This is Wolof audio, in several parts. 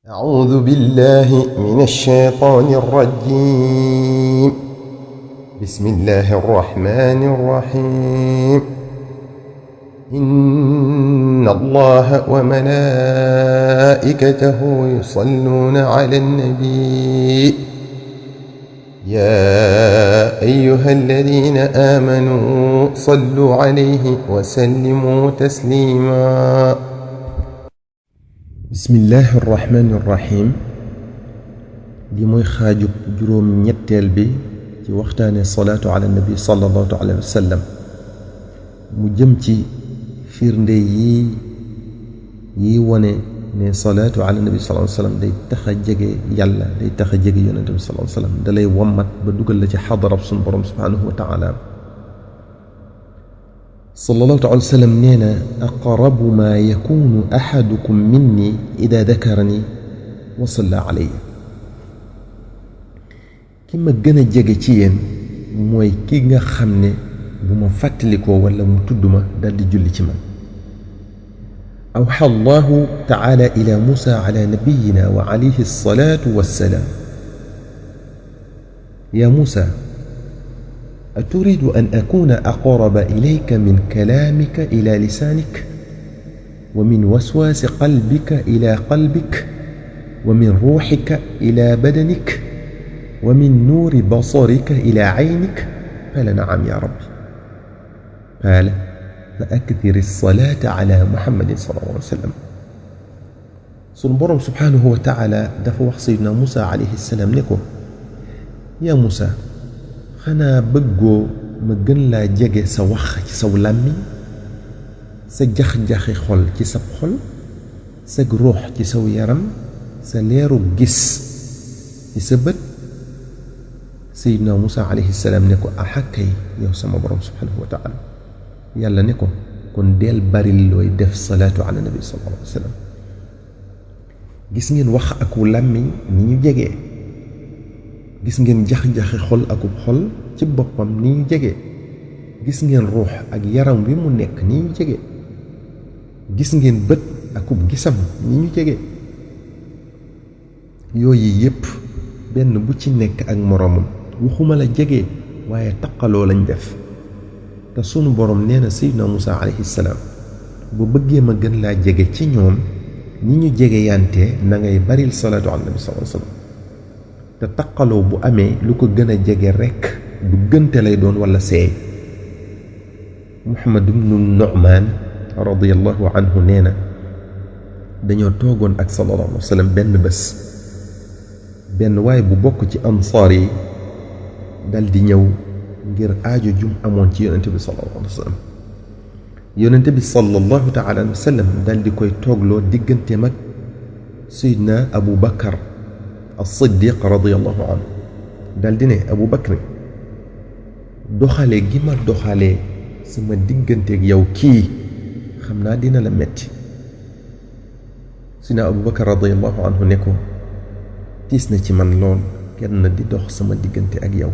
أعوذ بالله من الشيطان الرجيم. بسم الله الرحمن الرحيم. إن الله وملائكته يصلون على النبي يا أيها الذين آمنوا صلوا عليه وسلموا تسليما. bismillahi irrahmani irrahim li mooy xaajub juróom ñetteel bi ci waxtaane salaatu ala nabi sallallahu alayhi wa sallam mu jëm ci firnde yi wone ne salaatu ala nabi sallallahu alayhi wa sallam day tax a jege yàlla day tax a jege yonente bi sallallahu alayhi wa sallam da lay wommat ba dugal la ci xadarab suñu borom subhanahu wa taala. sallallahu alayhi wa sallam nee na aqrabu maa yakunu ahadukum minni ida dakarani wa salla alayya ki ma gën a jege ci yéen mooy ki nga xam ne bu ma fàttalikoo wala mu tudd ma dal di julli ci man. awxa allahu taala ila musa ala nabiyina wa alayhi alsalatu wassalaam ya musa أتريد أن أكون أقرب إليك من كلامك إلى لسانك ومن وسواس قلبك إلى قلبك ومن روحك إلى بدنك ومن نور بصرك إلى عينك؟ قال نعم يا ربي. قال فأكثر الصلاة على محمد صلى الله عليه وسلم. sunu Boroom subhanahu wa taala dafa wax Seydina Musa alayhi salaam ne ko yaa Musa xanaa bëggoo ma gën laa jege sa wax ci saw làmmiñ sa jax-jaxi xol ci sab xol sa ruux ci saw yaram sa leeru gis ci sa bët. Seydina Musa alayhi salaam ne ko axakay yow sama borom subhanahu wa taala. yàlla ne ko kon deel baril looy def salaatu ala nabi sallallahu alayhi wa sallam. gis ngeen wax aku làmmiñ ni ñu jegee, gis ngeen jax-jaxi xol akub xol ci boppam ni ñu jege, gis ngeen ruux ak yaram wi mu nekk ni ñu jege, gis ngeen bët akub gisam ni ñu jege. yooyu yépp benn bu ci nekk ak moroomam waxuma la jege waaye taqaloo lañ def. te sunu boroom nee na Seydina Musa alayhi salaam bu bëggee ma gën laa jege ci ñoom ni ñu jege yante na ngay baril salaatu ala nabi sallallahu alayhi wa sallam. te taqaloo bu amee lu ko gën a jege rekk du gënte lay doon walla seey. Muhammad ibnu Nu'maan radiyallahu anhu nee na dañoo toogoon ak sallallahu alayhi wa sallam benn bés, benn waay bu bokk ci ansaar yi dal di ñëw ngir aajo jum amoon ci yonente bi sallallahu alayhi wa sallam. yonente bi sallallahu taala alayhi wa sallam dal di koy toogloo digganteem ak Seydina Abu Bakar as-Siddiq radiyallahu anhu dal di ne Abu Bakr doxale gi ma doxalee sama digganteeg yow kii xam naa dina la metti. Seydina Abu Bakar radiyallahu anhu ne ko tiis na ci man lool kenn di dox sama diggante ak yow.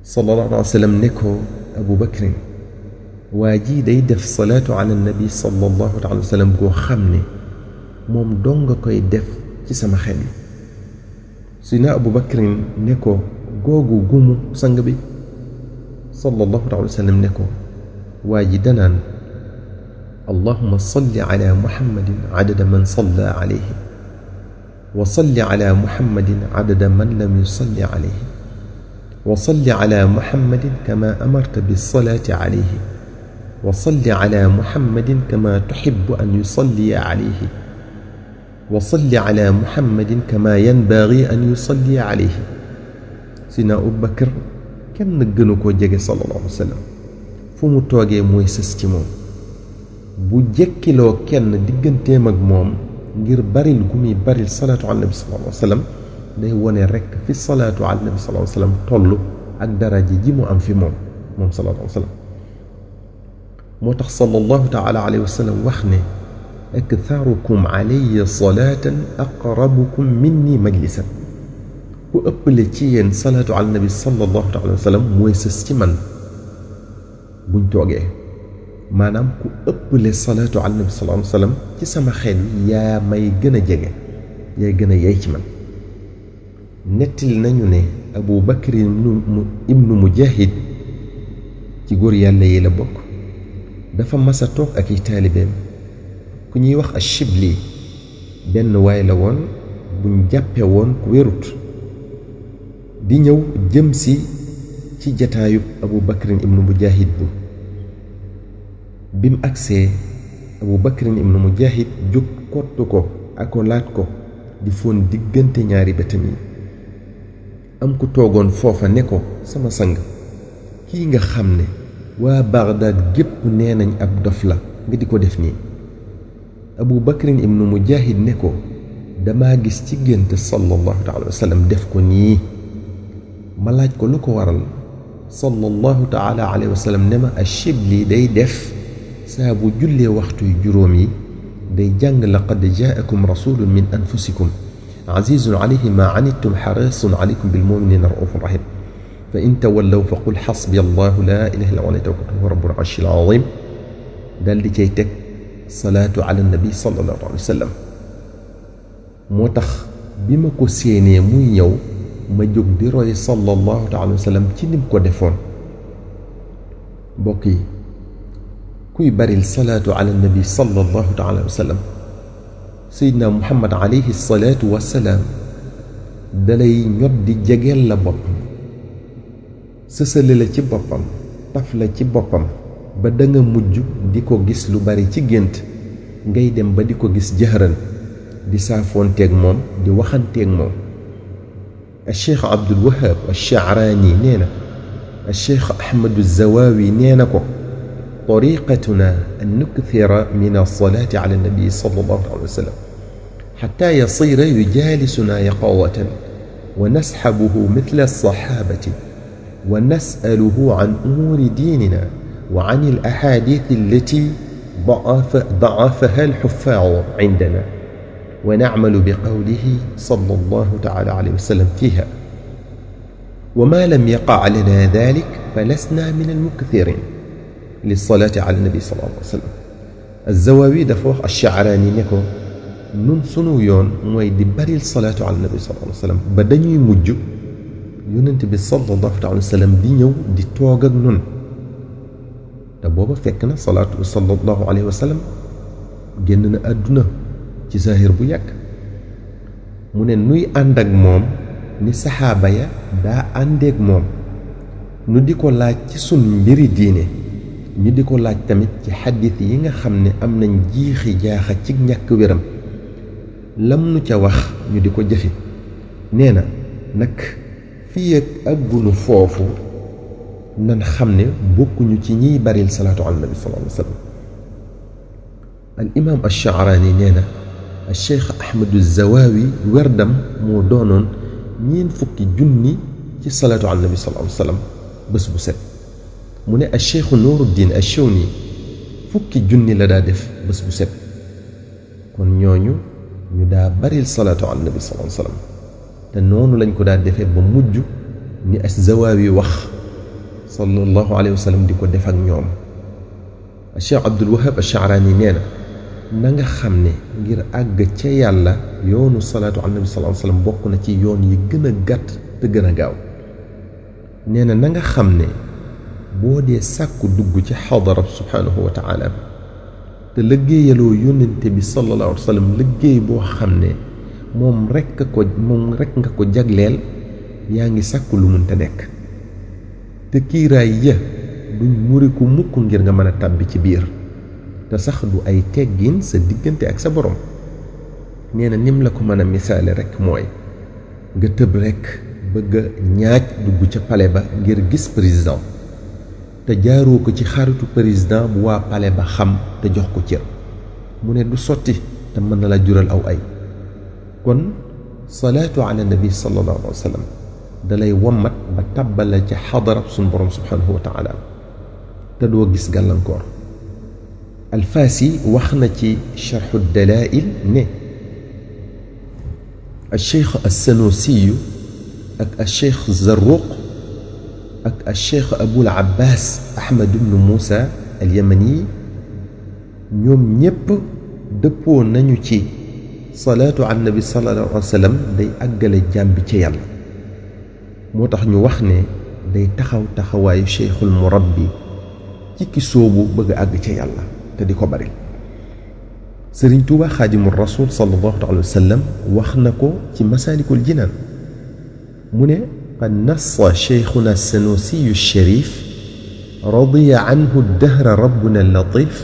sallallahu alayhi wa sallam ne ko Abu Bakr waa ji day def salaatu ala nabi sallallahu alayhi wa sallam goo xam ne moom dong nga koy def ci sama xel yi. Seydina Abu Bakrin ne ko googu gumu sang bi. sallallahu alayhi wa sallam ne ko waa ji danaan allahumma salli ala muhammadin adada man salla alayhi wa salli ala muhammadin adada man lam yusalli alayhi wa salli ala muhammadin kama amarta bis-salaati alayhi wa salli ala muhammadin kama tuhibbu an yusalliya alayhi wa salli ala muhammadin kama yanbaghi an yusalli alayhi. Seydina Abu Bakar kenn gënu koo jege sallallahu alayhi wa sallam. fu mu toogee mooy sës ci moom. bu jekkiloo kenn digganteem ak moom ngir baril gu muy baril salaatu ala nabi sallallahu alayhi wa sallam day wone rekk fi salaatu ala nabi sallallahu alayhi wa sallam toll ak daraja ji mu am fi moom sallallahu alayhi wa sallam. moo tax sallallahu taala alayhi wa sallam wax ne aktharukum alayya salaatan aqrabukum minni majlisan. ku ëppale ci yéen salaatu ala nabi sallallahu alayhi wa sallam mooy sës ci man buñ toogee. maanaam ku ëppale salaatu ala nabi sallallahu alayhi wa sallam ci sama xel yaa may gën a jege yaay gën a yey ci man. nettali nañu ne Abu Bakr ibnu Mujahid ci góor yàlla yi la bokk, dafa masa toog ak i taalibeem ku ñuy wax Ashibli, benn waay la woon buñ jàppe woon ku wérut, di ñëw jëm si ci jataayub Abu Bakr ibnu Mujahid bi mu agsee Abu Bakr ibnu Mujahid jóg kottu ko akolaat ko di foon diggante ñaari bëtam yi. am ku toogoon foofa ne ko, sama sang, kii nga xam ne waa Bagdad gépp nee nañ ab dof la nga di ko def nii. Abu Bakr ibnu Mujahid ne ko, dama gis ci gént sallallahu taala wa sallam def ko nii. ma laaj ko lu ko waral. sallallahu taala alayhi wa sallam ne ma Ashibli day def saa bu jullee waxtuy juróom yi day jàng laqad jaakum rasulun min anfusikum azizun alayhi ma anittum harisun alaykum bil muminina raufun rahim fa in tawallaw fa qul xasbiya allahu la ilaha illa huwa alayhi tawakkaltu wa rabbul arshil azim. dal di cay teg salaatu ala nabi sallallahu alayhi wa sallam. moo tax bi ma ko séenee muy ñëw ma jóg di roy sallallahu alayhi wa sallam ci nim ko defoon. mbokk yi, kuy baril salaatu ala nabi sallallahu alayhi wa sallam, Seydina Muhammad alayhi salaatu wa salaam dalay ñot di jegeel la boppam, sësale la ci boppam, taf la ci boppam ba da nga mujj di ko gis lu bari ci gént, ngay dem ba di ko gis jëhëran, di saafoonteeg moom, di waxanteeg moom. Cheikh Abdul Wahab Ash-Sha'rani nee na, Cheikh Ahmadu Zawawi nee na ko, طريقتنا أن نكثر من الصلاة على النبي صلى الله عليه وسلم حتى يصير يجالسنا يقظة ونسحبه مثل الصحابة ونسأله عن أمور ديننا وعن الأحاديث التي ضعفها الحفاظ عندنا ونعمل بقوله صلى الله تعالى عليه وسلم فيها وما لم يقع لنا ذلك فلسنا من المكثرين للصلاة على النبي صلى الله عليه وسلم. الزواوي dafa wax Ash-Sha'rani ne ko, nun sunu yoon mooy di baril salaatu ala nabi sallallahu alayhi wa sallam ba dañuy mujj yonent bi sallallahu alayhi wa sallam di ñëw di toog ak nun. te booba fekk na salaatu sallallahu alayhi wa sallam génn na àdduna ci zahir bu yàgg. mu ne nuy ànd ak moom ni saxaaba ya daa àndeek moom, nu di ko laaj ci sun mbiri diine, ñu di ko laaj tamit ci xaddis yi nga xam ne am nañ jiixi jaaxa ci ñàkk wéram, lam nu ca wax ñu di ko jëfe. nee na nag fii ak àggunu foofu nan xam ne bokkuñu ci ñiy baril salaatu ala nabi sallallahu alayhi wa sallam. al imam Ash-Sha'rani nee na, Cheikh Ahmadu Zawawi werdam moo doonoon 40,000 ci salaatu ala nabi sallallahu alayhi wa sallam bés bu set. mu ne Cheikh Nuruddin Ash-Shawni 10,000 la daa def bés bu set. kon ñooñu ñu daa baril salaatu ala nabi sallallahu alayhi wa sallam, te noonu lañ ko daa defee ba mujj ni Az-Zawawi wax sallallahu alayhi wa sallam di ko def ak ñoom. Cheikh Abdul Wahab Ash-Sha'rani nee na nga xam ne ngir àgg ca yàlla yoonu salaatu ala nabi sallallahu alayhi wa sallam bokk na ci yoon yi gën a gàtt te gën a gaaw. nee na nga xam ne boo dee sàkku dugg ci xadara subhaanahu wa taala te liggéeyaloo yónnente bi sallallahu alayhi wa sallam liggéey boo xam ne moom rekk nga ko jagleel, yaa ngi sàkku lu mënta nekk. te kiiraay ya duñ muriku mukk ngir nga mën a tàbbi ci biir, te sax du ay teggin sa diggante ak sa borom. nee na nim la ko mën a misaale rekk mooy nga tëb rekk bëgg a ñaaj dugg ca palais ba ngir gis président, te jaaroo ko ci xaritu président bu waa palais ba xam te jox ko cër. mu ne du sotti te mën na la jural aw ay. kon salaatu ala nabi sallallahu alayhi wa sallam dalay wommat ba tàbbal la ca xadara suñu borom subhanahu wa taala te doo gis gàllankoor. Alfaasi wax na ci charxu dalail ne alcheikh assanusiyu ak alcheikh Zarruq ak alcheikh Abul Abbas Ahmad ibn Moussa al-Yamani ñoom ñépp dëppoo nañu ci salaatu ala nabi sallallahu alayhi wa sallam day àggale jaam bi ca yàlla moo tax ñu wax ne day taxaw taxawaayu cheikhul murabbi ci ki soobu bëgg a àgg ca yàlla te di ko bari sëriñ Tuuba xaadimul rasul sallallahu alayhi wa sallam wax na ko ci masaalikul jinaan mu ne qad nassa cheikhuna sanusiyu sharif radiya anhu dahra rabbuna latif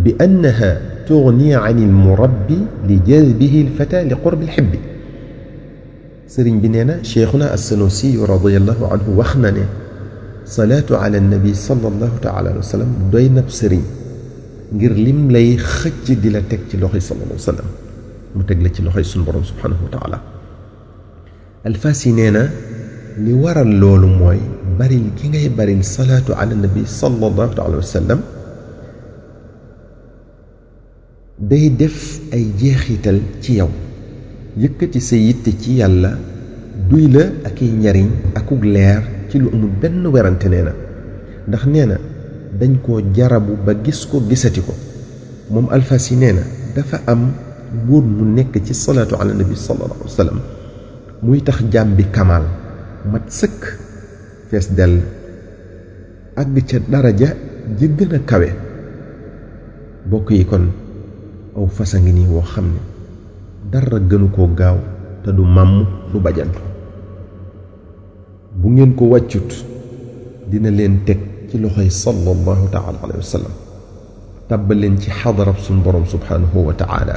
bi annaha tugni an almurabbi li jazbihi alfata li qurbi alxibbi sëriñ bi nee na cheikhuna sanusiyu radiallahu anhu wax na ne salaatu ala nabi sallallahu taala alayhi wa sallam doy nab sëriñ ngir lim lay xëcc di la teg ci loxoy sallallahu alayhi wa sallam mu teg la ci loxoy sunu borom subhanahu wa taala alfaasi nee na li waral loolu mooy baril gi ngay baril salaatu ala nabi sallallahu alayhi wa sallam day def ay jeexital ci yow yëkkati sa yitte ci yàlla duy la ak i njariñ akuk leer ci lu amul benn werante nee na ndax nee na dañ koo jarabu ba gis ko gisati ko moom alfasi nee na dafa am mbóot mu nekk ci salaatu ala nabi sallallahu alayhi wa sallam muy tax jaam bi kamaal mat sëkk fees dell àgg ca daraja ji gën a kawe bokk yi kon aw fasa ngi nii woo xam ne dara gënu koo gaaw te du màmm du bajantu bu ngeen ko wàccut dina leen teg ci loxoy sallallahu taala alayhi wa sallam tàbbal leen ci xadarab suñ borom subhanahu wa taala